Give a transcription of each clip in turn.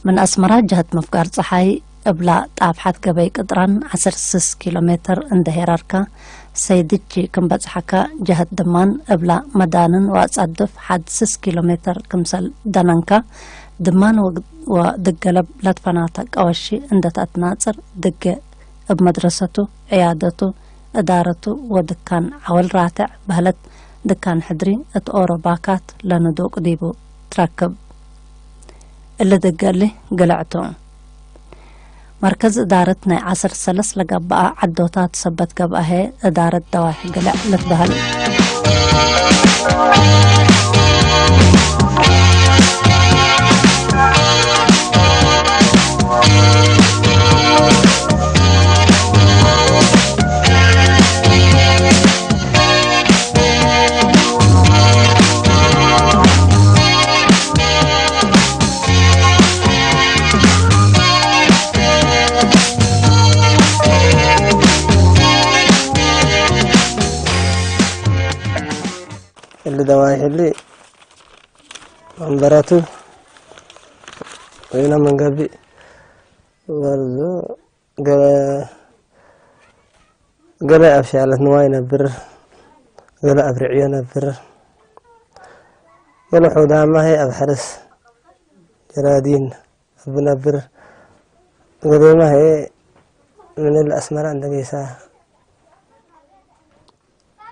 ምን አስመራ ጀህት ምፍጋር ጸሓይ እብላ ጣፍሓት ገበይ ቅጥራን ዓሰርተ ስስ ኪሎ ሜትር እንደ ሄራርካ ሰይድቺ ክም በጽሓካ ጀህት ድማን እብላ መዳንን ወአጻድፍ ሓድ ስስ ኪሎ ሜትር ክምሰል ደነንካ ድማን ወግ-፣ ወድገለብ ለትፈናታ ቀወሺ እንደ ተአትናጽር ድገ እብ መድረሰቱ፣ ዕያደቱ፣ እዳረቱ ወድካን ዓወል ራትዕ በህለት ድካን ሕድሪ እት ኦሮ ባካት ለንዱቅ ዲቡ ትረክብ። እሊ ድገ እሊ ግልዕቱ። መርከዝ እዳረት ናይ ዓሰርተ ሰለስ ለገብአ ዓዶታት ሰበት ገብአ ህየ እዳረት ደዋሒ ግልዕ ልትበህል። እሊ ደዋይ ሕሊ መንበረቱ ወይና መንገቢ ወርዙ ገለ፣ ገለ ኣብ ሻለት ንዋይ ነብር፣ ገለ ኣብ ርዕዮ ነብር፣ ገለ ሑዳማ ሄ ኣብ ሕርስ ጀራዲን ኣብ ነብር፣ ገሌማ ሄ ምን ኣስመራ እንደ ጌሳ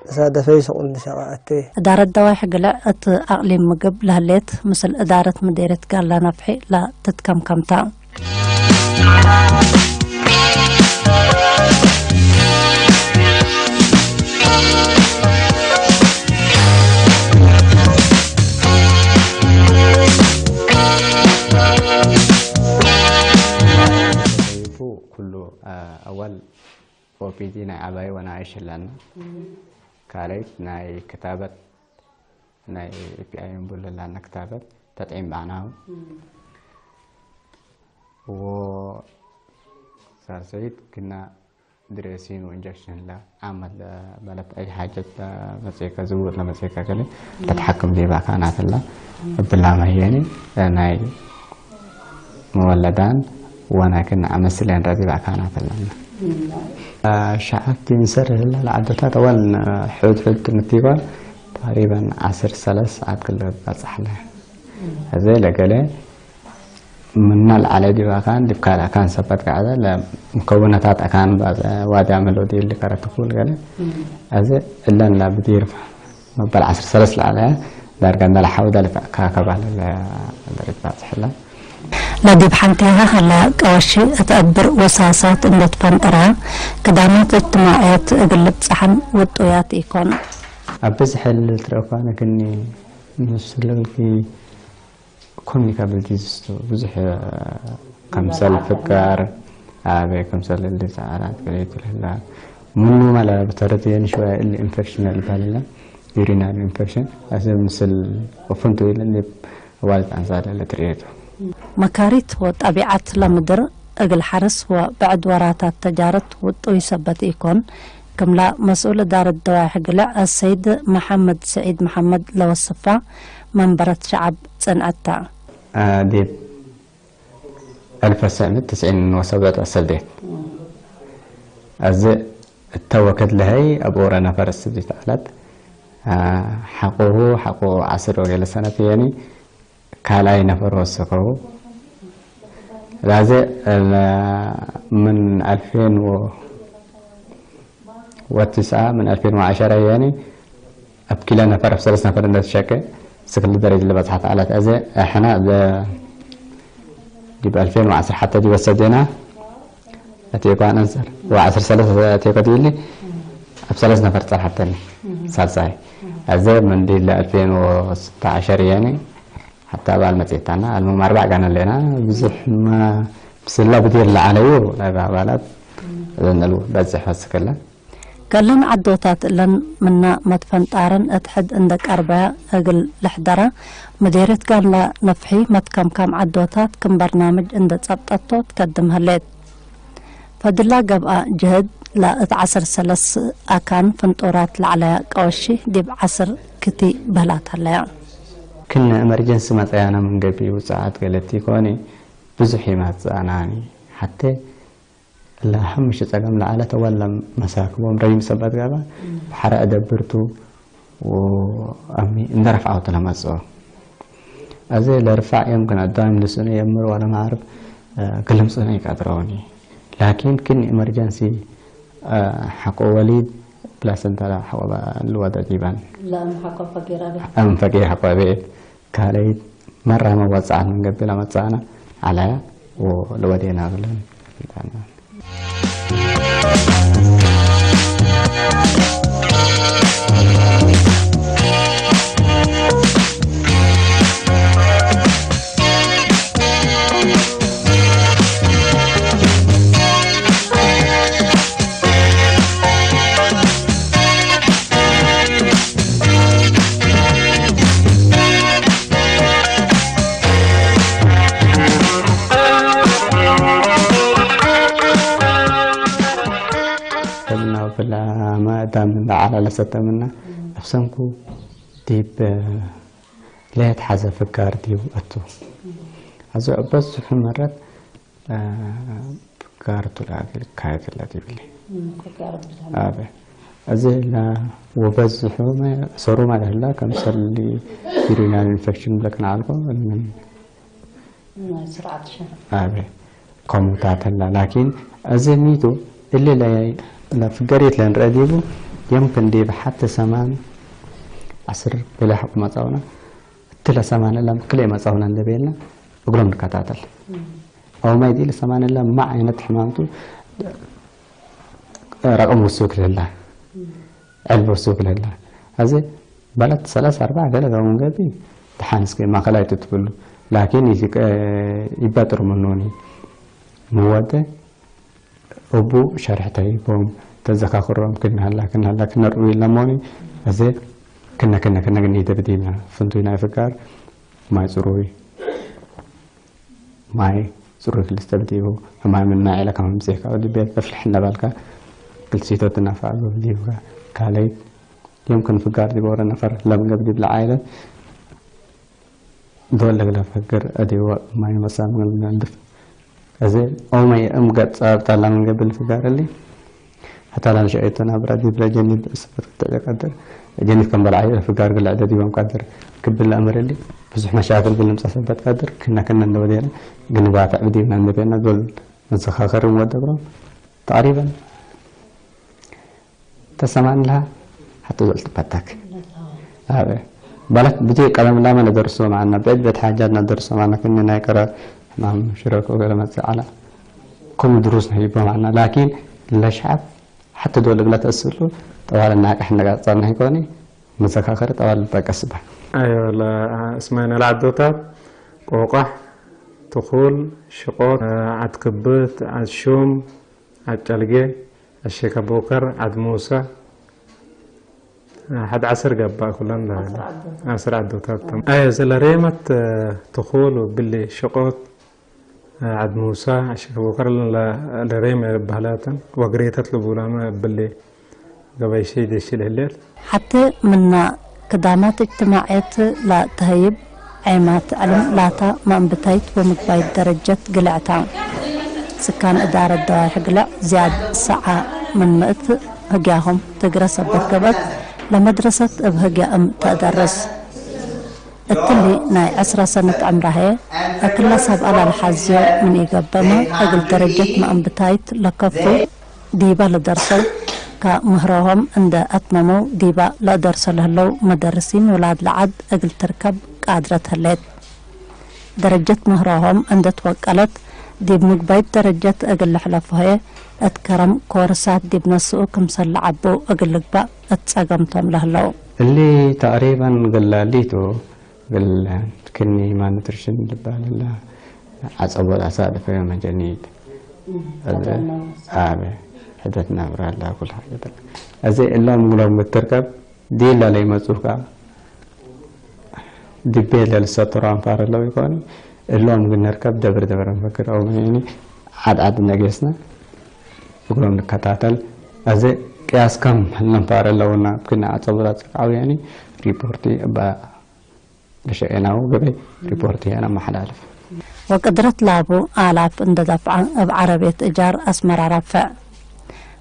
እሳ ደፈይ ሰቁል ሸቃ ኣቴ። እዳረት ደዋይ ሕግልዕ እት አቅሊም ምግብ ለህሌት ምስል እዳረት ምዴርየት ጋላ ናፍሒ ለትትከምከምታ። ኩሉ፣ አ፣ ኣዋል ኦፒዲ ናይ ዓባይ ወናእሽ ኣለና። ካልኣይት ናይ ክታበት፣ ናይ ኤፒኣይ እንቡል ኣለና ክታበት ተጥዒም ባዕናው። ወሳልሰይት ግና ድሬሲን ወኢንጀክሽን ላ ዓመት ለ-፣ ማለት ኣይ ሓጀት ለመጽኤካ ዝውጥ ለመጽኤካ ገለ ተትሓክም ዜባካ ናትላ እብላ ማየኒ ናይ መወለዳን ወናክን ኣመስለን ረዚባካ ናትላ። ሸዓብቲ ምሰር ህላ ለዓደታት ኣዋል ሕድ ሕድ ምትይጓል ተቅሪበን ዓሰርተ ሰለስተ ሰዓት ክልተ ባጽሕለ። እዚ ለገለ ምና ለዓለ ዲባካን ዲብካ ለካን ሰበት ከዓለ ለምከውነታት ኣካን ባዘ ዋድያ መሎዲ ይልከረትኩ ለገለ። እዚ እለን ለብዲር መበል ዓሰርተ ሰለስተ ለዓለ ዳርጋ እንዳለ ሓውዳ ለተካከባለ ለበሪት ባጽሕለ። ለዲብ ሓንቲያ ሀላ ቀወሺ እትአብር ወሳሳት እንደትፈንጠራ ክዳማት እጅትማዕየት እግል ልብጽሐን ውጡያት ኢኮን። ኣብ ብዝሕ ልትረእኳ ነክኒ ምስልልኪ ኮሚኒካብል ዲዝስቱ ብዙሕ ከምሰል ፍቃር ኣበ ከምሰል ልዛዓራት ገለቱ ልህላ ምኑ ማለ ብተረትየን ሽወያ እል ኢንፌክሽን ልባልላ ዩሪናሪ ኢንፌክሽን ኣዚ ምስል ፍንቱ ኢለ ዋልት ኣንሳለ ለትርእየቱ። መካሪት ወጣቢዓት ለምድር እግል ሓርስ ወብዕድ ወራታት ተጃረት ውጡይ ሰበት ኢኮን፣ ክምላ መስኡል እዳረት ደዋይ ሕግልዕ አሰይድ መሐመድ ስዒድ መሐመድ ለወስፋ መንበረት ሸዓብ ጽንዐታ። ዲብ ألف وتسعمية وتسعين وسبعة أسلديت أز التوكد لهي أبو رنا فرس دي تعلت حقه حقه عسر وقال سنة يعني ካልኣይ ነፈር ወሰኸው። ላዘ ምን ኣልፌን ወትስዓ ምን ኣልፌን ወዓሸራ ያኒ ኣብ ኪለ ነፈር ኣብ ሰለስተ ነፈር እንደተሸቀ ስክል ደረጃ ለበጽሓት ኣላት። ኣዘ ኣሕና ዲብ ኣልፌን ወዓሰርተ ሓሙሽተ ዲብ ወሰዴና ኣቴኳን ኣንሰር ወዓሰርተ ሰለስተ ኣቴኳ ዲብሊ ኣብ ሰለስተ ነፈር ጸርሓተኒ ሳልሳይ። ኣዘ መንዲ ለኣልፌን ወስተ ዓሸር ያኒ ሓታ ኣባል መጽሔታና ኣልሙም ኣርባዕ ጋና ኣለና። ብዙሕ ማ-፣ ምስላ ብዲር ለዓለዩ ናይ ኣባላት ዘነሉ በዝሕ ፈስክለ። ገለን ዓዶታት እለን ምና መትፈንጣረን እት ሕድ እንደ ቀርበያ እግል ልሕደራ ምዴርየት ጋላ ነፍሒ መትከምካም ዓዶታት ክም በርናምጅ እንደ ጸብጠቶ ትከድም ህሌት። ፈድላ ገብኣ ጅህድ ለእት ዓስር ሰለስ ኣካን ፍንጡራት ለዕለያ ቀወሺ ዲብ ዓስር ክቲ በህላት ሀለያ። ክነ ኤመርጀንሲ መጸያና ምን ገቢ ውጽዓት ገለቲ ኮኒ ብዙሕ ይመጽኣናኒ። ሓተ ለሐምሽ ጸገም ለዓለት ወለም መሳክቦም ረይም ሰበት ጋባ ብሓራ እደብርቱ ወአሚ እንደረፍዓው ተለመጽኦ። እዚ ለርፋዕ የምክን ኣዳም ልስኑ የምር ወለ ማዕርፍ ክልምጽኑ ይቀጥረውኒ። ላኪን ክን ኢመርጀንሲ ሓቆ ወሊድ ፕላስ እንተላ ሓቆ ልወደ ዲባን لا أم حقا فقيرة به ኣም ፈቂር ሓቆ ቤት ካልይት መራመ ወጻዓት ምን ገቢላ መጻእና ዓላያ ወለወዴና ብለን ተምና ብላ ማእዳም እንዳዓላለሰተምና ኣብ ሰንኩ ዲብ ለየት ሓዘ ፍጋር ዲብ እቱ ኣዚ በዝሑ መረት ፍጋር ቱ ለኣግል ካየትለት ይብሊ فقيرة بزعم ኣበ እዚ ላ ወበዝሑ ሰሩ ማለት ላ ከም ሰሊ ዩሪናል ኢንፌክሽን ብለክን ዓልኮ ምን سرعة شهر ኣበ ከምኡታት ላ ላኪን እዚ ሚቱ እሊ ለፍገሪት ለንረአ ዲቡ የምክን ዲብ ሓተ ሰማን ዓስር ብላ ሓቁ መጻውና እትለ ሰማን ላ ክልኤ መጻውና እንደቤልና እግሎም ንከታተል ኣው ማይ ዲል ሰማን ላ ማ ዓይነት ሕማምቱ ረቀም ውስክ ለላ ዕልብ ውስክ ለላ እዚ ባለት ሰላሳ ኣርባ ገለ ጋውን ገቢ ተሓንስከ ማእከላይ ትትብሉ ላኪን ይበጥር ምኖኒ ምወደ እቡ ሸርሕተ ሂቦም ተዘካክሮም ክናሃላ ክናሃላ ክነርኡ ኢለሞኒ እዚ ክነ ክነ ክነ ግን ይተብዲና ፍንቱይ ናይ ፍቃር ማይ ጽሩይ ማይ ጽሩይ ክልተ ብዲቡ ማይ ምን ማይ ኢለ ከም ምጽካ ወዲ ቤት ፍልሕ እናባልካ ክልሲቶ ትናፋ ብዲብካ ካልይ يمكن ፍጋር ዲቦረ ነፈር ለምገብ ዲብ ለዓይለ ዶል ለግለ ፈግር እዲወ ማይ መሳም ገልነልፍ እዚ ኦመይ እም ገጽ ኣብታላ ምን ገብል ፍጋር እሊ ኣታላ ንሸአይቶ ናብራ ዲብ ለጀኒብ ስበት ክትዕ ቀድር ጀኒብ ከም በልዓይ ፍጋር ግለ ዕደ ዲቦም ቀድር ክብል ለእምር እሊ ብዙሕ መሻክል ግልምጻ ሰበት ቀድር ክና ክና እንደወዴና ግንባታ ዕብዲብና እንደቤና ዶል መዘኻኸርን ወደብሮም ተቅሪበን ተሰማን ለሃ ሓቶ ዘልትባታክ ኣበ ባላት ብዜ ቀለም ላመ ነደርሶ ማዓና ብዕድ ቤት ሓጃት ነደርሶ ማዓና ክኒ ናይ ቀረ ማም ሽረኮ ገለ መጽእ ዓላ ከም ድሩስ ነሂቦ ማዓና ላኪን ለሽዓብ ሓቶ ዶ ልብላ ተስሉ ጠዋል እናቃሕ ነጋጻር ነሂኮኒ መዘካከሪ ጠዋል ልበቀስባ ኣዮ እስማይ ነላ ዓዶታት ቆቋሕ ትኹል ሽቆት ዓድ ክብት ዓድ ሹም ዓድ ጨልጌ ኣሸከ ቦከር ዓድ ሙሳ ሓድ ዓስር ገባእ ኩለን ዓስር ዓዶታት ኣየ ስለ ሬመት ትኹል ብሊ ሽቆት ዓድ ሙሳ ኣሸከ ቦከር ለሬመ ባህላተን ወግሬተት ልቡላመ ብሊ ገበይሸይ ደሽል ህሌት حتى منا كدامات اجتماعية لا تهيب عيمات علم لاتا ما انبتايت ومقبايت درجة قلعتا سكان إدارة دوايح قلع زياد ساعة من مئة هقياهم تقرا سبت قبت لمدرسة بهقيا أم تدرس እትሊ ናይ ዕስራ ሰነት ዕምራ ህየ፣ እክለ ሰብ ኣላል ሓዝዮ ምን ኢገብመ፣ እግል ደረጀት መኣንብታይት ለከፉ ዲባ ለደርሰው፣ ከምህሮሆም እንደ ኣትመመው ዲባ ለእደርሰ ለህለው መደርሲን ውላድ ለዓድ እግል ትርከብ ቃድረት ህሌት። ደረጀት ምህሮሆም እንደ ትወቀለት፣ ዲብ ምግባይት ደረጀት እግል ልሕለፉ ህየ፣ እት ከረም ኮርሳት ዲብ ነስኡ ክምሰል ለዓቡ እግል ልግባእ እት ጸገምቶም ለህለው። እሊ ተቅሪበን ገላሊቱ እግል ክኒ ማልኑትሪሽን ልባል እለ ዓጸቦ ኣሳልፈዮ መጀኒት። ኣበ ሕደት ነብራ እለ ኩል ሓጀት። እዚ እሎም እግሎም እትርከብ ዲላ ለይመጹ ከኣ ድቤ ለልሰተሩ ኣንፋር ኣለው ይኮኒ። እሎም ግን ነርከብ ደብር ደብር ንፈክር ኣው መኒ ዓድ ዓድ ነጌስና እግሎም ንከታተል። እዚ ቅያስ ከም ለንፋር ኣለውና ብክና ዓጸቦ ላጸቃዊ ያኒ ሪፖርቲ እባ ለሸኤናው ገበይ ሪፖርቲ ያና መሓላልፍ። ወቅድረት ላቡ ኣላፍ እንደ ዳፍዓ እብ ዓረቤት እጃር ኣስመራ ራፍዕ።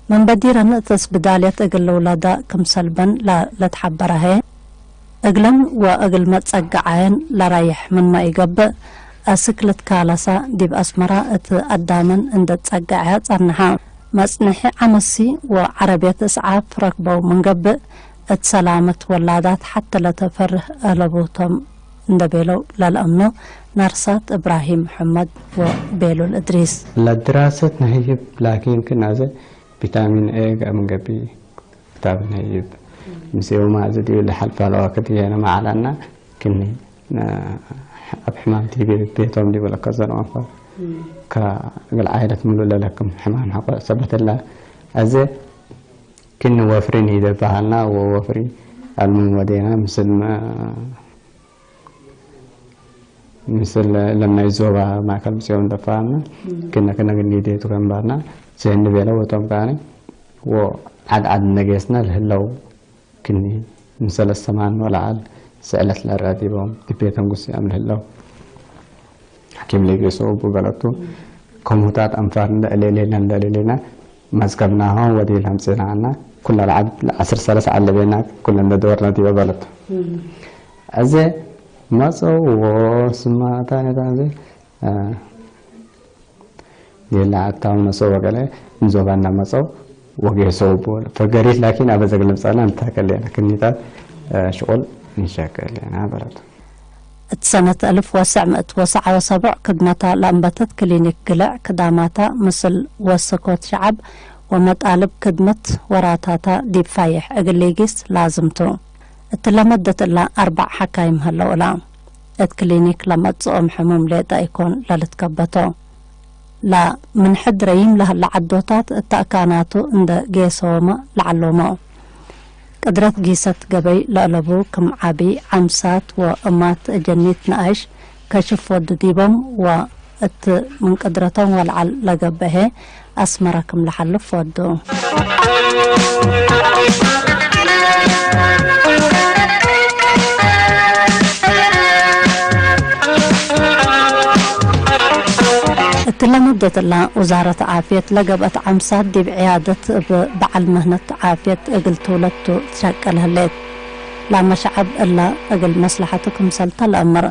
መንበዲረን እትስ ብዳልየት እግል ልውለዳ ክምሰልበን ላ-፣ ለትሓበራ ህየ። እግለን ወእግል መጸገዓየን ለራይሕ ምንመ ኢገብእ፣ አስክ ልትካለሳ ዲብ አስመራ እት አዳመን እንደ ትጸገዐያ ጸንሐ። መጽንሒ ዐመሲ ወዐረብየት እስዓፍ ረክበው ምንገብእ፣ እት ሰላመት ወላዳት ሐተ ለተፈርህ አለቡቶም እንደ ቤለው ለልአምኖ ነርሳት እብራሂም ሑመድ ወቤሉል እድሪስ። ለድራሰት ነህይብ ላኪን ክናዘ ቪታሚን ኤ ገአ ምንገቢ ክታብ ነህይብ። ምስ የውማ እዚ ድዩ ለሐልፋ ለዋክድ የነ መዓላና ክኒ ነ-፣ ኣብ ሕማም ቲቢ ቤቶም ዲቡ ለከዘን ወፈ ከ እግል ዓይለት ምሉ ለለክም ሕማም ሐቆ ሰበትላ። አዜ ክኒ ወፍሪ ኒደባሃልና ወወፍሪ አልሙን ወዴና ምስል መ-፣ ምስል ለናይ ዞባ ማእከል ምጽኦም ደፋና ክነ ክነ ግኒ ዴቱ ከንባርና ዘህን ቤለ ወቶም ካኒ ወዓድ ዓድ ነገስና ለህለው ክኒ ምሰለ ሰማን ወለዓል ስዕለት ለራዲቦም ድቤተን ጉስያም ለህለው ሐኪም ለይገሰው ብበለቱ ከሙታት አንፋር እንደ እሌሌና እንደ እሌሌና መዝገብናሆም ወዲል አምጽናና ኩላ ለዓድ ለዐስር ሰለስ ዓለቤና ኩለ እንደ ደወርና ዲበ በለቱ። እዜ መጸው ወስማታ ነታ እዜ፣ አ፣ ሌላ አታው ነሰው ወገለ ንዞባ እንዳመጸው ወጌሰው ቦለ። ፈገሪት ላኪን አበ ዘግለብጻና እንታከለ ክኒታት፣ አ፣ ሽቁል እንሸከለና በለቱ። እት ሰነት አልፍ ወሰዕ ምእት ወሰዓ ወሰቡዕ ክድመታ ለአንበተት ክሊኒክ ግልዕ ክዳማታ ምስል ወሰኮት ሸዓብ ወመጣልብ ክድመት ወራታታ ዲብ ፋይሕ እግል ሊጊስ ላዝምቱ። እት ለመደት እላ አርባዕ ሐካይም ሀለው እላ። እት ክሊኒክ ለመጽኦም ሕሙም ሌጠ ኢኮን ለልትከበቶ። ላ ምን ሕድ ረይም ለህለ ዐዶታት እተ አካናቱ እንደ ጌሰዎመ ለዐሎሞ። ቅድረት ጊሰት ገበይ ለአለቡ ክም ዐቢ፣ ዐምሳት ወእማት እጀኒት ነአይሽ ከሽፍ ወዱ ዲቦም ወእት ምን ቅድረቶም ወለዐል ለገብአ አስመረ ክም ለሐልፍ ወዱ። እት ለመደት እላ ውዛረት ዓፍየት ለገብአት ዐምሳት ዲብ ዕያደት እብ በዐል ምህነት ዓፍየት እግል ትውለድ ቱ ትሸቅል ህሌት። ላመ ሸዐብ እላ እግል መስለሐቱ ክምሰልተ ለአምር።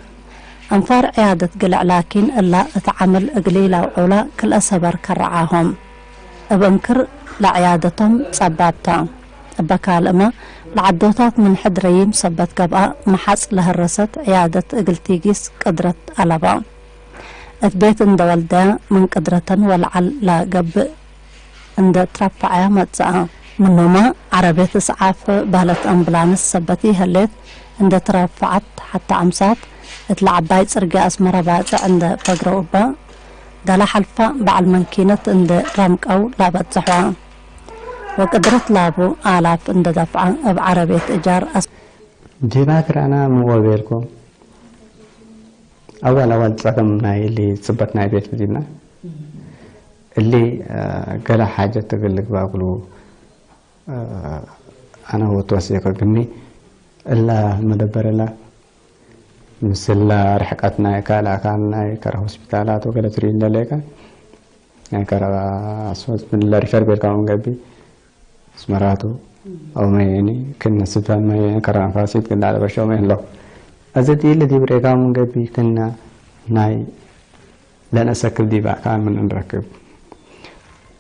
አንፋር ዕያደት ግልዕ ላኪን እላ እት ዐምል እግል ኢላውዑላ ክልአ ሰበር ከረዓሆም። እብ እንክር ለዕያደቶም ጸባብታ። እበ ካልእመ ለዐዶታት ምን ሕድ ረይም ሰበት ገብአ መሓጽ ለሀረሰት ዕያደት እግል ቲጊስ ቅድረት አለባ። እት ቤት እንደ ወልደያ ምን ቅድረተን ወለዐል ለገብእ እንደ ትረፈዐያ መጽአ። ምኖመ ዐረቤት እስዓፍ በህለት አምቡላንስ ሰበት ኢሀሌት እንደ ትረፈዐት ሐተ አምሳት እት ለዐባይ ጽርግያ አስመረ ባጽዕ እንደ ፈግረው እባ ገለ ሐልፋ በዐል መንኪነት እንደ ረምቀው ለበጽሖ ወቅድረት ላቡ አላፍ እንደ ደፍዐ እብ ዐረቤት እጃር አስ- ዲባ ክራና ምወ ቤልኮ። አዋል አዋል ጸገም ናይ እሊ ጽበት ናይ ቤት ብዲብና እሊ፣ አ፣ ገለ ሓጀት እግል ልግባእ እግሉ፣ አ፣ አነ ወትወሴ ከግኒ እላ መደበር እላ ምስላ ርሕቀት ናይ ካልእ አካል ናይ ከረ ሆስፒታላት ወገለ ትርኢ እንደለይካ ናይ ከረ አስወት ምን ለሪፈር ቤልካ መንገቢ አስመራቱ አውመየኒ ክነ ስፈመየ ከረ አንፋሲት ግንዳ ለበሸውመ እንሎ። እዚ ዲል ዲብሬካ መንገቢ ክነ ናይ ለነሰክብ ዲብ አካል ምን እንረክብ።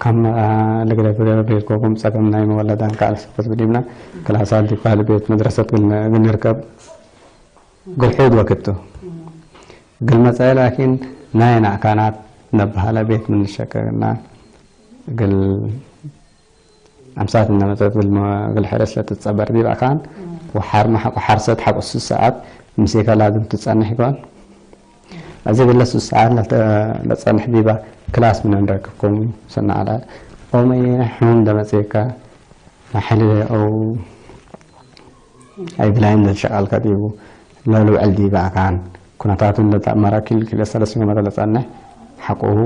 ከም፣ አ፣ ለግለ ፍሬ ቤልኮኩም ጸገም ናይ መወለዳን ካልእ ሰበት ብዲብና ክላሳት ዲብ ካልእ ቤት መድረሰት ግን፣ ግን ንርከብ ግልሑድ ወክቱ። ግል መጻኢ ላኪን ናይ ናዕካናት ነብሃለ ቤት ምን ንሸከግና ግል አምሳት እናመጸት ግል መ-፣ ግል ሕረስ ለትጸበር ዲብ አካን ወሓር መሓ-፣ ወሓርሰት ሓቁ ሱስ ሰዓት ምሴካ ላዝም ትጸንሕ ይኮን። እዚ ግለ ሱስ ሰዓት ለተ-፣ ለጸንሕ ዲባ ክላስ ምን እንረክብኩም ሰናዕላ ኦመየ ሕሙም ደመጽየካ ማሕል ኦ አይ ብላይን ለሸቃልካ ዲቡ ለልውዕል ዲባ አካን ኩነታቱን ለተአመራ ኪል ክልተ ሰለስተ መተ ለጸንሕ ሓቁሁ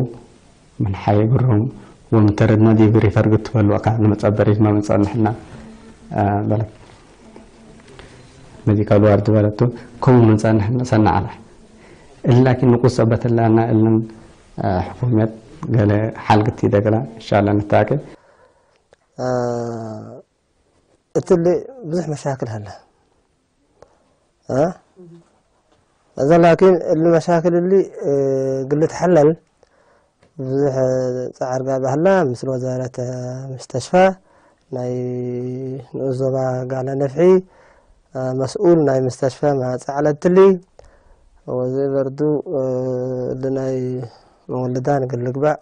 ምን ሓይ ግሩም ወምተረድና ዲብ ሪፈር ግትበሉ አካን ንመጸበሪት መምጸንሕና፣ አ፣ በለት። ሜዲካል ዋርድ በለቱ፣ ከምኡ ምንጸንሕ ሰናዕላ። እላኪን ንቁስ ሰበትላና እልን ሕኩመት ገለ ሓልግቲ ደገላ እንሻላ ንታከ እትሊ ብዙሕ መሻክል ሃለ እዛ ላኪን እሊ መሻክል እሊ ግልት ሓለል ብዙሕ ጻዕርጋ ባህላ ምስ ወዛረት ምስተሽፋ ናይ ንኡስ ዞባ ጋለ ነፍሒ መስኡል ናይ ምስተሽፋ ማጻዕለትሊ ወዚ በርዱ እሊ ናይ መወልዳን ግልግባእ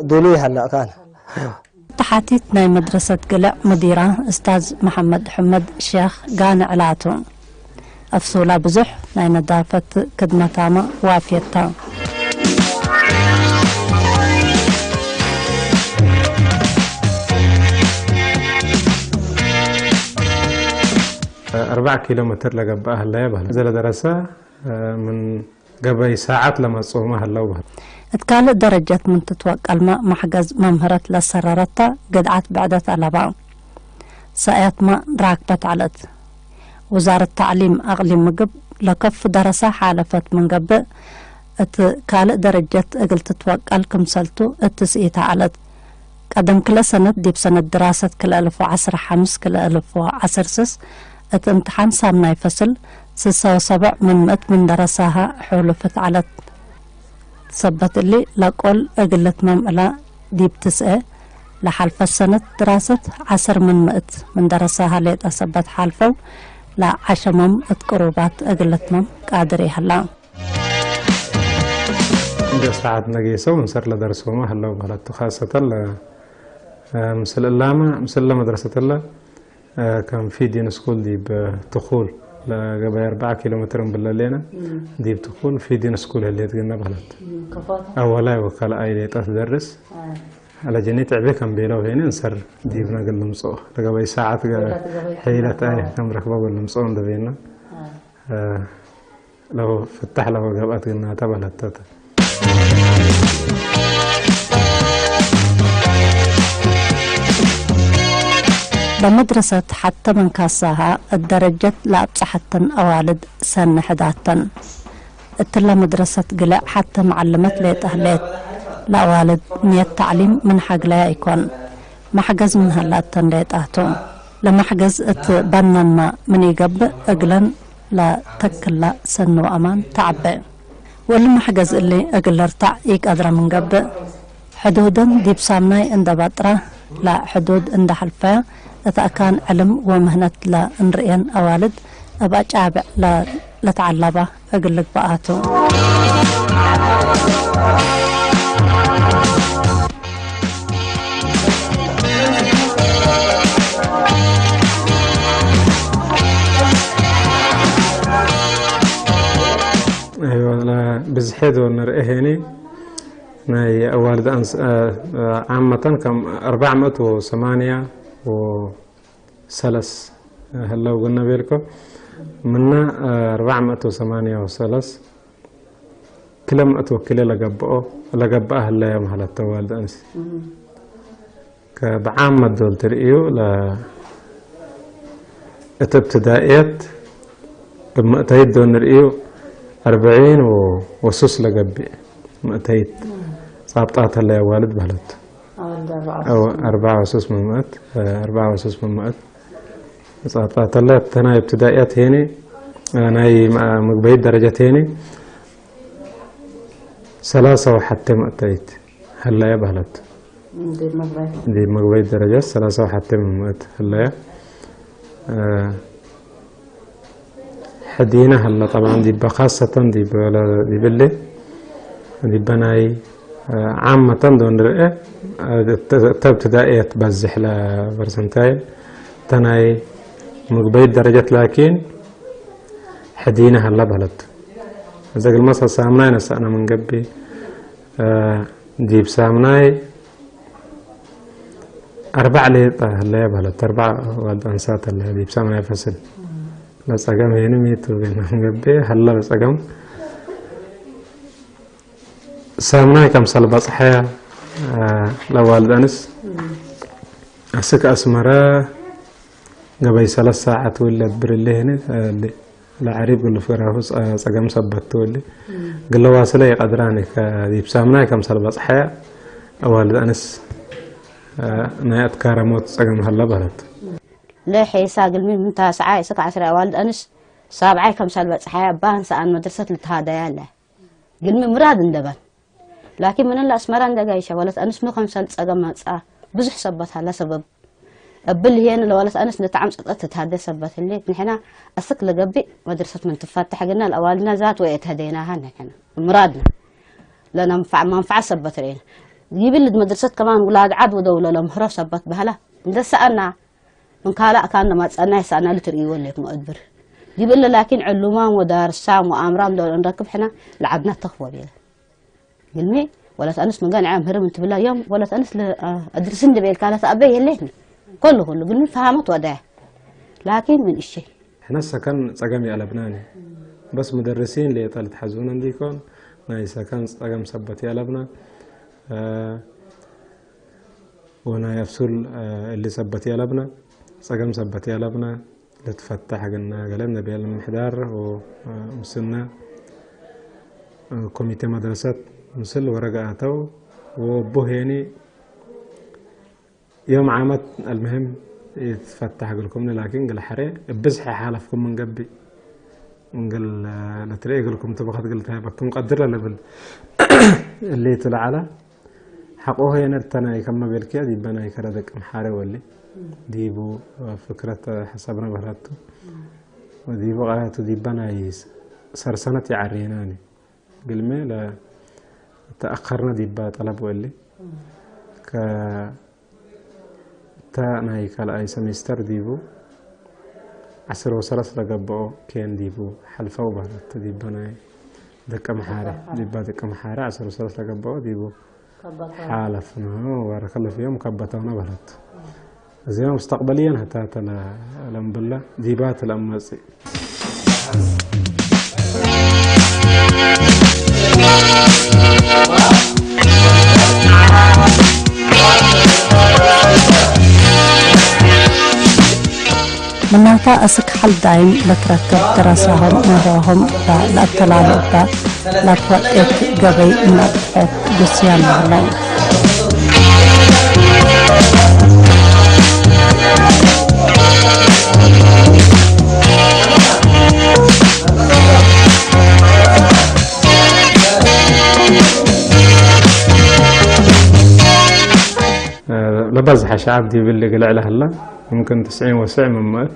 ዱሉ ይሃላእካን ተሓቲት ናይ መድረሰት ግልዕ ሙዲራ እስታዝ መሓመድ ሕመድ ሸኽ ጋንዕ ላቱ። ኣፍሱላ ብዙሕ ናይ ነዳፈት ክድመታማ ዋፍየታ። ኣርባዓ ኪሎ ሜትር ለገብኣ ህለየ በህል። ዘለደረሰ ምን ገበይ ሰዓት ለመጾመ ህለው በህል። እት ካልእ ደረጀት ምን ትትወቀልመ ማሕገዝ መምህረት ለሰረረታ ግድዓት ብዕደት ኣለባ። ሰእያትማ ራክበት ዐለት። ውዛረት ተዕሊም ኣቅሊም ምግብ ለከፍ ደረሳ ሓለፈት ምን ገብእ፣ እት ካልእ ደረጀት እግል ትትወቀል ክምሰልቱ እት ስኢታ ዐለት። ቀደም ክልኤ ሰነት ዲብ ሰነት ድራሰት ክልኤ እልፍ ወዐስር ሐምስ ክልኤ እልፍ ወዐስር ስስ እት እምትሓን ሳምናይ ፈስል ስሳ ወሰብዕ ምን ምእት ምን ደረሳሃ ሑሉፍት ዐለት። ሰበት እሊ ለቆል እግል ልትመም እላ ዲብ ትስኤ ለሓልፈት ሰነት ድራሰት ዐስር ምን ምእት ምን ደረሳሃ ሌጠ ሰበት ሓልፈው ለዐሸሞም እት ቅሩባት እግል ልትመም ቃድር ይሀላ። እንደ ሰዓት ነጌሰው እንሰር ለደርሶማ ህለው በህለቱ ካሰተን ለ ምስል እላማ ምስል ለመድረሰት ለ ከም ፊዲን ስኩል ዲብ ትኩል ለገበይ ኣርባዓ ኪሎ ሜትር እንብለሌና ዲብ ትኩል ፊዲን ስኩል ህሌት ግና በህለት ኣወላይ ወካልኣይ ሌጣ ትደርስ ለጀኒ ትዕቤ ከም ቤለው ሄነ እንሰር ዲብ ነግል ንምፅኦ ለገበይ ሰዓት ሒለት ኣይ ከም ረክበ ልምፅኦ እንደቤና ለው ፍታሕ ለው ገብኣት ግናተ በለተተ። ለመድረሰት ሐተ መንካሳሃ እት ደረጀት ለአብጸሐተን አዋልድ ሰኒ ሕዳተን። እትለ መድረሰት ግልዕ ሐተ መዐልመት ሌጠ ህሌት። ለአዋልድ ንየት ተዕሊም ምን ሐግለያ ኢኮን። መሕገዝ ምን ሀላተን ሌጣቱ። ለመሕገዝ እት በነንመ ምን ኢገብእ እግለን ለተክላ ሰኒ ወአማን ተዐቤ። ወእሊ መሕገዝ እሊ እግል ልርታዕ ኢቀድረ ምን ገብእ፣ ሕዱደን ዲብ ሳምናይ እንደ በጥራ ለሕዱድ እንደ ሐልፈያ እት አካን ዕልም ወምህነት ለእንርእየን አዋልድ እብ አጫብዕ ለተዐለባ እግል ልግበኣቱ። ብዝሐ ዶ ንርአ ሄኒ ናይ ኣዋልድ ዓመተን ከም ኣርባዕ መእት ወሰማንያ ወሰለስ ህለው ግነ ቤልኮ ምና ኣርባዕ መእት ወሰማንያ ወሰለስ ክለ መእት ወክለ ለገብኦ ለገብኣ ህለያ ማለት ተዋልድ ኣንስ ከብዓም መዶል ትርእዩ ለ እት እብትዳእየት እብ መእተይት ዶ ንርእዩ ኣርብዒን ወሱስ ለገብእ መእተይት ጻብጣት ህለያ ዋልድ በህለት። ኣርባዓ ወሱስ መመእት ኣርባዓ ወሱስ መመእት ጻብጣት ህለ ተናይ እብትዳእየት ሄኒ ናይ ምግበይት ደረጀት ሄኒ ሰላሳ ወሐተ መእተይት ህለየ በህለት። ዲብ መግበይት ደረጀት ሰላሳ ወሐተ መመእት ህለየ። ሕዲነ ሀለ ጠብዓን ዲበ ካሰተን ዲበ ዲብሊ ዲበ ናይ ዓመተን ዶ ንርኤ እተ እብትዳእየት በዝሕ ለፐርሰንታይል እተ ናይ ምግበይት ደረጀት ላኪን ሕዲነ ሀለ በህለት። እዘ ግልመ ሳምናይ ነሳእነ ምን ገቢ ዲብ ሳምናይ ኣርባዕ ሌጣ ህለየ በህለት። ኣርባዕ ዋልድ ኣንሳት ህለየ ዲብ ሳምናይ ፈስል። ለጸገም ሄኒ ሚቱ ቤና ገብኤ ሀለ ለጸገም ሳምናይ ከምሰል በጽሐያ ለዋልድ ኣንስ ኣስክ ኣስመረ ገበይ ሰለስ ሳዓት ውለድ ብርሌ ሄኒ ላዕሪብ ግልፍ ግራፉ ጸ-፣ ጸገም ሰበት ትወሊ። ግለዋ ስለ ይቀድራኒ ከ-፣ ዲብ ሳምናይ ከምሰል በጽሐያ ኣዋልድ ኣንስ፣ እ፣ ናይ ኣትካረሞት ጸገም ሃላ በረት። ለሐይሳ ግልሚ ምን ታስዓይ እስከ ዓስራ ኣዋልድ ኣንስ ሳብዓይ ከምሰል በጽሐያ ባን ሰኣን መድረሰት ልትሃደያ ኣለ። ግልሚ ምራድ እንደበን። ላኪን ምንላ ኣስመራ እንደጋይሸ ወለት ኣንስ ኑ ከምሰል ጸገም መጻ ብዙሕ ሰበት ሃላ ሰበብ እብል ይሄን ለወለት ኣንስ ነተዓም ጸጠት ትትሃደ ሰበት ህሌት ንሕና ኣስክ ለገቢእ መድረሰት ምን ትፈተሕ ግና ለኣዋልና ዛት ወይ እትህደይናሃ ንሕና ምራድና ለነንፋዕ መንፋዕ ሰበት ርኤና ይብል መድረሰት ከማን ውላድ ዓድ ወደው ለለምህሮ ሰበት ባህላ እንደ ሰኣና ምን ካልእ ካን ማጸና ይሰኣና ልትርእይዎ ሌት መእድብር ይብል ላኪን ዕሉማም ወዳርሳም ወኣምራም ዶ ንረክብ ሕና ለዓድና ተኽቦ ቤለ ግልሚ ወለት ኣንስ ምንገን ዓም ህርም እንትብላ ዮም ወለት ኣንስ ለ-፣ አ-፣ ኣድርስን ድቤል ካለት ኣበ የሌትኒ። ኮሉ ኩሉ ግልሚ ፈሃመት ወዳያ። ላኪን ምን እሺ። ሕና ሰከን ጸገም ያለብናኒ። በስ ሙደርሲን ለየጠል ትሓዝቡና እንዲኮን ናይ ሰከን ጸገም ሰበት ያለብና። አ፣ ወናይ ኣፍሱል፣ አ፣ እሊ ሰበት ያለብና። ጸገም ሰበት ያለብና። ለትፈታሕ ግና ገለ ነቢያል ምሕዳር ወ-፣ ምስና ኮሚቴ መድረሰት ምስል ወረጋ ኣተው ወቦ ሄኒ ዮም ዓመት ኣልምህም ይትፈታሕ ግልኩምኒ ላኪን ግል ሐሬ ብዝሕ ሓለፍኩም ምንገቢ እንግል ለትርኢ ግልኩም ትበኸት ግል ታይበክም ቀድር ለብል እሊ ትለዓላ ሓቆ ሄነር ተናይ ከመ ቤልክያ ዲበ ናይ ከረ ደቂ ምሓረ ወሊ ዲቡ ፍክረት ሓሳብና በህራቱ ወዲቡ ቃላቱ ዲበ ናይ ሰርሰነት ይዓርየናኒ ግልሜ ለተኣኸርና ዲበ ጠለብ ወሊ ከ እታ ናይ ካልኣይ ሰሜስተር ዲቡ ዓስር ወሰለስ ለገብኦ ኬን ዲቡ ሓልፈው በህረት ዲበ ናይ ደቂ ምሓረ ዲባ ደቂ ምሓረ ዓስር ወሰለስ ለገብኦ ዲቡ ሓለፍና ወረከለፍ እዮም ካባታውና በህረት እዚኦም ሙስተቅበልየን ህታተ ለምብላ ዲባ ትለመጽእ ምናታ እስክ ሓል ዳይም ለትረክብ ደረሳሆም ምህሮሆም እባ ለአተላሉ እባ ላትወጤት ገበይ እናብድሐት ጉስያን ይብለን። ለባዝሓ ሸዓብ ዲብል ግልዕለ ህላ ምምክን ትስዒን ወስዕ ምምእት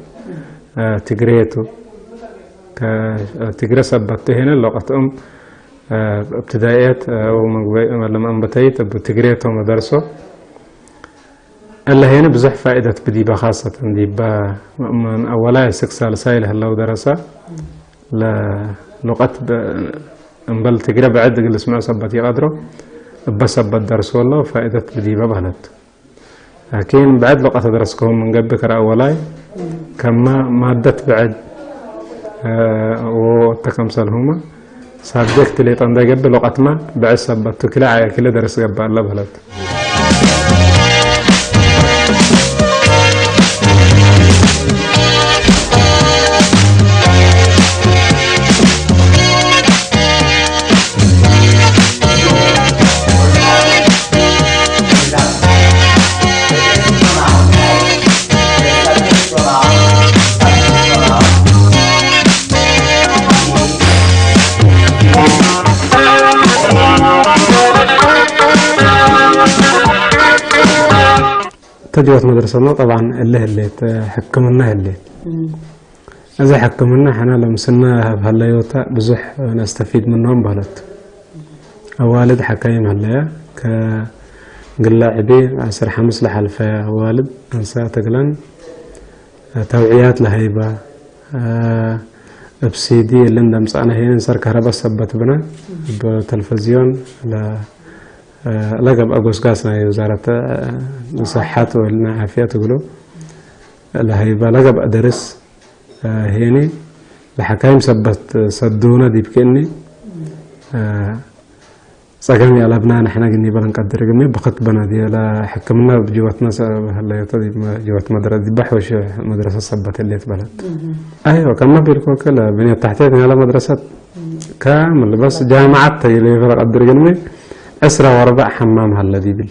ትግሬቱ ትግረ ሰበት ሄነ ለቀትኦም እብትዳኤት ለመንበተይት እብ ትግሬቶ መደርሶ እለ ሄነ ብዙሕ ፋኢደት ብዲባ ካሰተን ዲባ መእመን ኣወላይ ስክ ሳልሳይ ለህለው ደረሳ ለሉቀት እምበል ትግረ ብዕድ እግል ልስምዖ ሰበት ይቀድሮ እበ ሰበት ደርሶ ሎ ፋኢደት ብዲበ በህለት ላኪን ብዕድ ሉቀት ደረስከሁም ምን ገብእ ከረአ ወላይ ከመ ማደት ብዕድ ወተ ከምሰልሁመ ሳብጀክት ሌጠ እንደ ገብእ ሉቀትማ ብዕድ ሰበት ክለ ዓየ ክለ ደርስ ገብእ ኣለ በህለት። ተጅወት መድረሰና ጠብዓን እለ ህሌት ሕክምና ህሌት እዚ ሕክምና ሕና ለምስና ሀብ ሀለዮታ ብዙሕ ነስተፊድ ምንሆም በህለት። ኣዋልድ ሓካይም ሀለያ ከግላ ዕቤ ዓሰርተ ሓሙስ ለሓልፈያ ኣዋልድ ኣንሳ ተግላን ተውዕያት ለሀይባ እብ ሲዲ እልን ደምጻእና ሄንን ሰር ከህረበት ሰበት ብና እብ ተልፈዝዮን ለገብአ ጎስጋስ ናይ ውዛረት ሰሓት ወልና ዓፍያ ትግሉ ለሀይባ ለገብአ ደርስ ሄኒ ለሐካይም ሰበት ሰዱነ ዲብክኒ ጸገም ያለብና ንሕና ግን ይበለን ቀድር ግን ብኸት በና ዲላ ሕክምና ብጅወትና ሰበህለዮተ ጅወት መድረ ዲባሕ ወሽ መድረሰ ሰበት ህሌት በለት። ኣይወ ከመ ቢልኮ ከለ ብንየት ታሕቴት ያለ መድረሰት ካምል በስ ጃማዓት ተይለ ይበለ ቀድር ግን ዕስራ ወርባዕ ሐማም ሃለ ዲብሊ።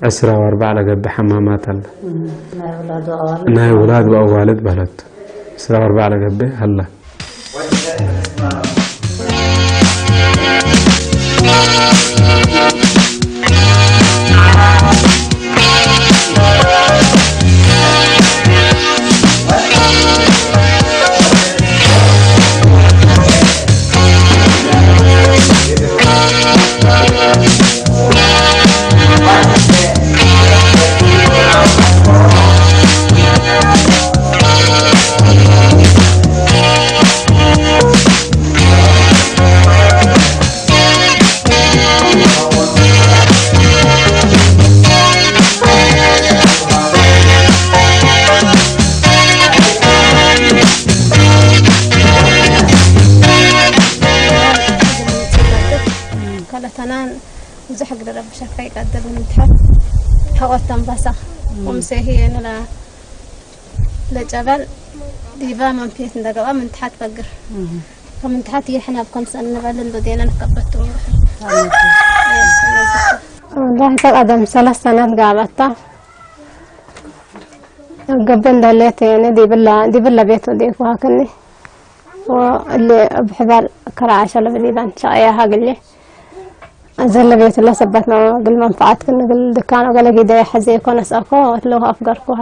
ዕስራ ወርባዕ ለገብእ ሐማማት አለ። ናይ ውላድ ወአዋልድ በለት። ዕስራ ወርባዕ ለገብእ አለ። ከለተናን ብዙሕ እግሪ ረብሸካ ይቀድር ንምትሓት ሕቆት ተንባሳ ቁምሴ ህየ ንላ ለጨበል ዲባ መንፊት እንደገባ ምንትሓት ፈግር ከምንትሓት ይሕናብ ከምሰን ንበልን በዴና ንከበት ትወንግሕ ወላሂ ተቀደም ሰለስተ ናት ጋባታ ገበ እንዳለት የነ ዲብላ ዲብላ ቤት ወደ ይኩሃክኒ ወእለ ብሕባር ከራዓሸ ለብዲባን ሸቀያ ሃግሌ ዘለ ቤት ለሰበት ነው ግል መንፈዓት ክንግል ድካኖ ገለ ጊደ ሕዘ ይኮነስ ኣኮ ለውሃ ኣፍገርኩሃ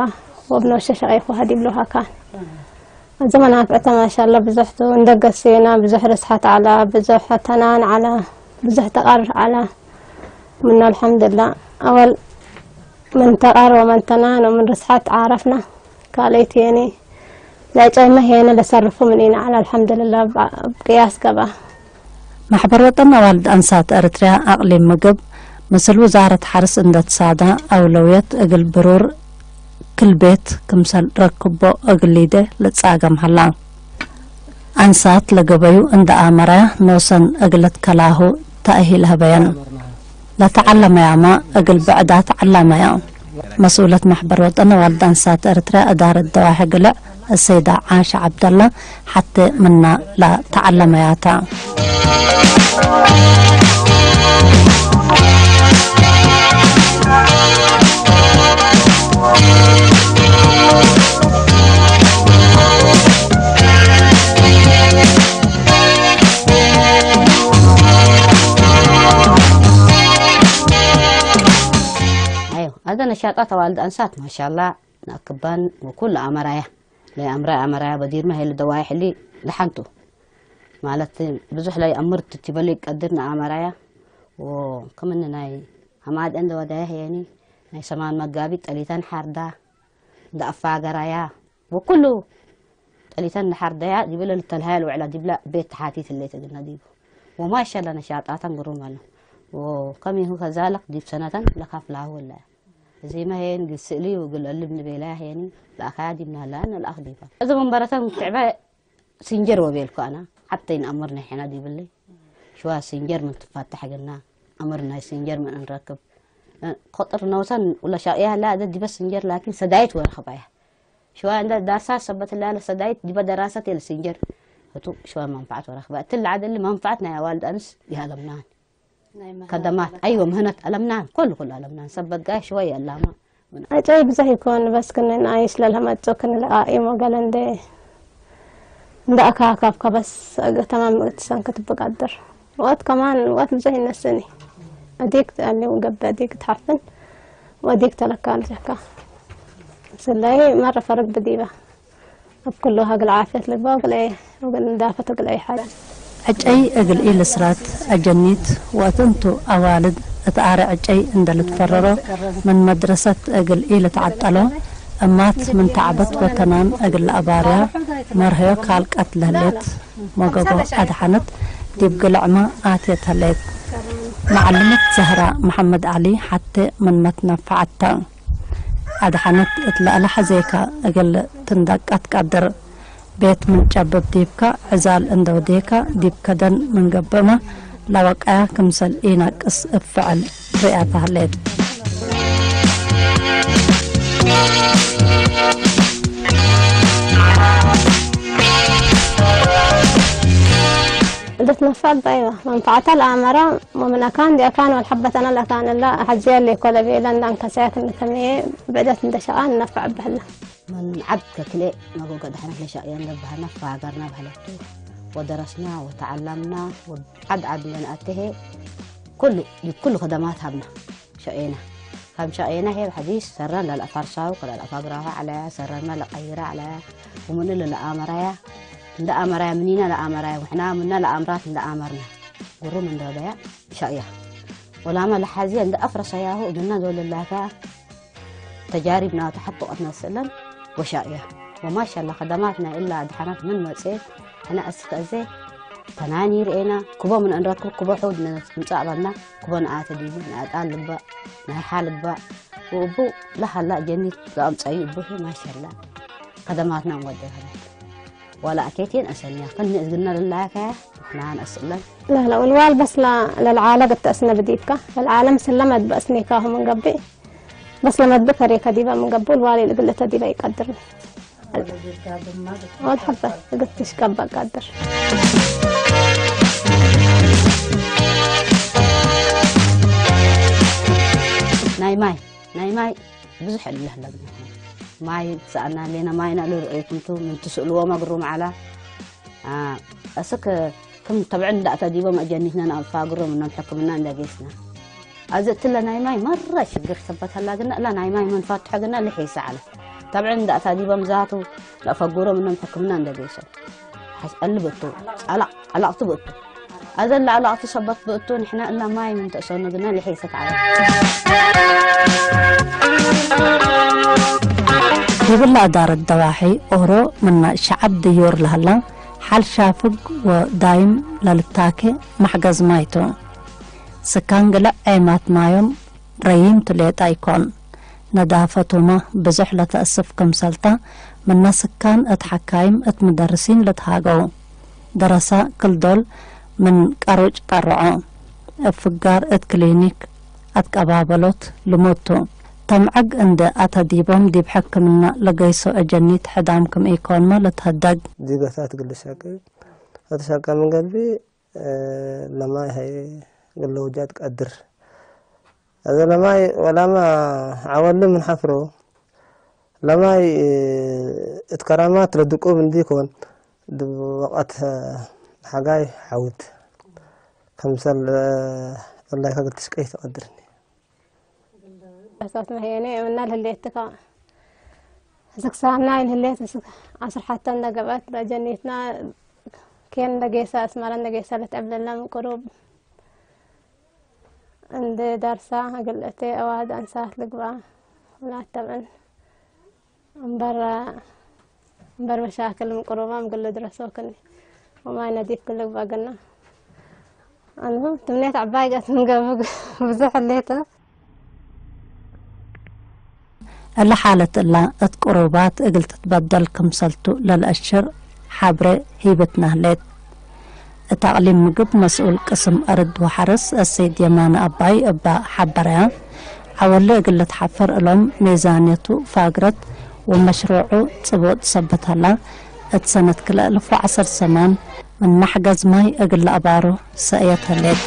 ወብኖሸ ሸቀይኩሃ ዲብሉሃ ካን እዚ መናፍዕተ ማሻላ ብዙሕ ቱ እንደገሴና ብዙሕ ርስሓት ዓላ ብዙሕ ተናን ዓላ ብዙሕ ተቃርር ዓላ ምና አልሐምዱላ ኣወል ምን ተቃር ወመን ተናን ወምን ርስሓት ዓረፍና ካልእት የኔ ለጨመ ሄነ ለሰርፉ ምን ኢና ዓላ አልሐምዱላ ቅያስ ገባ ማሕበር ወጠን ኣዋልድ ኣንሳት ኤርትርያ ኣቕሊም ምግብ ምስል ውዛረት ሓርስ እንደተሳዳ ኣውለውየት እግል ብሩር ክልቤት ክምሰል ረክቦ እግል ሊደ ልጻገም ሀላ። ኣንሳት ለገበዩ እንደ ኣመራያ ኖሰን እግለት ከላሁ ተእሂል ሀበየን። ለተዓለመያማ እግል ብዕዳት ዓላመያ። መስኡለት ማሕበር ወጠን ኣዋልድ ኣንሳት ኤርትርያ እዳረት ደዋሒ ግልዕ እሰይዳ ዓሻ ዓብደላ ሓቴ ምና ለተዓለመያታ። ኣዮ ኣደ ነሻጣት ኣዋልድ ኣንሳት ማሻላ ንኣክባን ወኩል ኣመራያ ለይ ኣምራ ኣመራያ በዲርመ ሄል ደዋይ ሕሊ ለሓንቱ ማለት ብዙሕ ለይ ኣምርት ትበሉ ይቀድር ንኣመራያ ወከምን ናይ ኣማድ እንደ ወዳያ ሄኒ ናይ ሰማን መጋቢ ጠሊታን ሓርዳ እንደ ኣፋገራያ ወኩሉ ጠሊታን እንደ ሓርዳያ ዲብለ ልተልሃያ ልውዕላ ዲብላ ቤት ተሓቲት ለይ ተግና ዲቡ ወማሻላ ነሻጣታን ግሩም ኣሎ ወከም ይሁ ከዛለክ ዲብ ሰነተን ለካፍላሁ ወላያ እዚመ ሄን ግል ስእሊ ወግል እልም ንቤላ ሄኒ ለኣኻያ ዲብና ላን ለኣኽ ዲባ። እዚ መንበረተን ትዕበ ሲንጀር ወቤልኩ ኣና ሓብተይ ንኣምር ናይ ሒና ዲብሊ ሽዋ ሲንጀር ምን ትፋታሕ ግና ኣምር ናይ ሲንጀር ምን እንረክብ እ፣ ኸጥር ነውሰን ውላ ሻቅያ ላ ደ ዲበ ሲንጀር ላኪን ሰዳይት ወረኽባያ ሽዋ እንደ ዳርሳ ሰበት ላለ ሰዳይት ዲበ ደራሰት የለ ሲንጀር እቱ ሽዋ መንፋዓት ወረኽባ እትል ዓደሊ መንፋዓት ናይ ኣዋልድ ኣንስ ይሃለምናን ከደማት ኣይወ ምህነት ኣለምናን ኮሉ ኩሉ ኣለምናን ሰብ በጋይ ሽወይ ኣላማ ኣጨይ ብዛህ ይኮን በስ ክንን ኣይሽ ለልሃም ኣጮ ክን ለቃኢሞ ገለ እንደ እንደ ኣካካብ ከበስ ተማም ትሰን ክትብቃደር ወት ከማን ወት ብዛህ ይነስኒ ኣዲክ ኣሊው ገብ ኣዲክ ትሓፍን ወዲክ ተለካ ልጀካ ስለይ መረ ፈርግ ብዲባ ኣብ ኩሉ ሃግል ዓፍየት ልግባ ወግል ወግል እንዳፈት ወግል ሓል ዕጨይ እግል ኢልስራት አጀኒት ወእት እንቱ አዋልድ እት አረ ዕጨይ እንደ ልትፈረሮ ምን መድረሰት እግል ኢልትዓጠሎ እማት ምን ተዕበት ወተናን እግል ለአባርያ መርሀዮ ካልቀት ለህሌት ሞገቦ አድሓነት ዲብ ግልዕመ አትየት ህሌት። መዓልምት ዘህራ መሐመድ ዐሊ ሐቴ ምን መትነፈዐት ተ። አድሓነት እት ለአለ ሐዜከ እግል ትንደቀት ቀድር። ቤት ምን ጨብብ ዲብከ፣ ዕዛል እንደ ወዴከ፣ ዲብ ከደን ምን ገብእመ፣ ላወቃያ ክምሰል ኢናቅስ እፍዕል ሪኣታ ህሌት። ልትነፋ ባይዋ መንፈዓታ ለአመራ ወምን አካን ዲአካን ወልሐበተና ለካን እላ ሐዚያ ሌኮ ለቤላ እንዳንከሳያት እንከመየ ብዕደት እንደሸቃ እነፋዕ በህላ። من عد ككلي نقول قد احنا في شقيان لبهنا فاقرنا بهلتو ودرسنا وتعلمنا وعد عد من أته كل كل خدمات همنا شقينا كم شقينا هي حديث سرنا للأفرساو كلا الأفاقراها عليها سرنا لقيرة عليها ومن إلا لأمريا عند أمريا منينا لأمريا وإحنا منا لأمرات عند أمرنا قرو من دوليا شقيا ولما لحزي عند أفرسياه قلنا دول الله تجاربنا تحققتنا سلم وشاء وما شاء الله خدماتنا إلا أدحنت من مصير أنا أسك أزي تناني رئينا كبا من أن ركب كبا حود نمسألنا كبا نآت ديبو نآت آل لبا نهي حال لبا وأبو لها لا جنيت لأم سأي أبو ما شاء الله خدماتنا مودها ولا أكيتين أسنيا كن نزلنا لله كيا نحن أسلم لا لا والوال بس لا للعالق التأسنا بديبكا العالم سلمت بأسنيكاهم من قبل بس لما تذكر يا كديبة من قبل والي لقلة ديبة يقدرني والحبة قلتش قبة قدر ናይ ማይ ናይ ማይ ብዙሕ እልህ ኣለና ማይ ሰኣና ሌና ማይና ልርእይኩምቱ ምን ትስእልዎ መግሩ መዓላ ኣስክ ከም ተብዕን እንዳእተዲቦም ኣጀኒትና ናብ ፋግሮም እኖም ሕክምና እንደጌስና ኣዘ እትለ ናይ ማይ መራ ሽግር ሰበተላ ግና እላ ናይ ማይ መንፋትሖ ግና ልሒሳ ዓለ ተብዕን እንዳእተዲቦም ዛቱ ለፈጉሮም እኖም ሕክምና እንደጌሶም ቀልብ እቱ ጸላቕ ጸላቕቲ ብእቱ ኣዘን ላዕላቕቲ ሰበት ብእቱ ንሕና እላ ማይ ምንተእሰኑ ግና ልሒሰት ዓለ ይብላ ዳረት ደዋሒ ኦሮ ምና ሸዓብ ድዮር ለህላ ሓል ሻፍግ ወዳይም ለልታኬ ማሕገዝ ማይቱ ስካን ግልዕ ዔማት ማዮም ረይም ትሌጣ ይኮን ነዳፈቱማ ብዙሕ ለተእስፍ ክምሰልታ ምነ ስካን እት ሓካይም እት ምደርሲን ልትሃገው ደረሳ ክልዶል ምን ቀሩጭ ቀርዖ እብ ፍጋር እት ክሊኒክ ኣትቀባበሎት ልሙድቱ። ተምዐግ እንዴ ኣተዲቦም ዲብ ሕክምና ለገይሶ እጀኒት ሕዳም ክም ኢኮንመ ልትሀደግ። ዲገታት ግልሰቅ ኣትሰቀ ምን ገልቢ ለማይ ሀይ ግለውጃት ቀድር። አዘ ለማይ ወላማ ዐወሊ ምን ሐፍሮ ለማይ እት ከራማት ለድቁብ እንዲ ኮን ድብ ወቀት ሐጋይ ሐውት ከምሰል እላይካ ግልትሽቀይ ተቀድርኒ። ሳት መሄኔ እምና ልህሌትካ ስክሳና ይልህሌት አስርሓተ እንደገበት ለጀኒትና ኬን እንደጌሳ አስመራ እንደጌሳ ልትዕብለና ምን ቅሩብ እንደ ዳርሳ ግልእቴ አዋልድ አንሳት ልግባ ሁላት ተብዕን እምበር እምበር መሻክል ምን ቅሩባ ምግል ድረሶክኒ ወማይ ነዲፍ ክልግባ ግና አንሁ ትምኔት ዓባይ ገት ምንገብግ ብዙሕ ሌተ እለ ሓለት እላ እት ቅሩባት እግል ትትበደል ክምሰልቱ ለልአሽር ሓብሬ ሂብትና ህሌት። እት አቅሊም ምግብ መስኡል ቅስም አርድ ወሐርስ አሰይድ የማነ አባይ እባ ሐበረያ፣ ዐወለ እግል ልትሐፍር እሎም ሜዛንየቱ ፋግረት ወመሽሩዑ ጽቡጥ ሰበት ሀላ፣ እት ሰነት ክልኤ አልፍ ወዐሰርተ ሰማን ምን መሕገዝ ማይ እግል ለአባሩ ሰእየት ህሌት።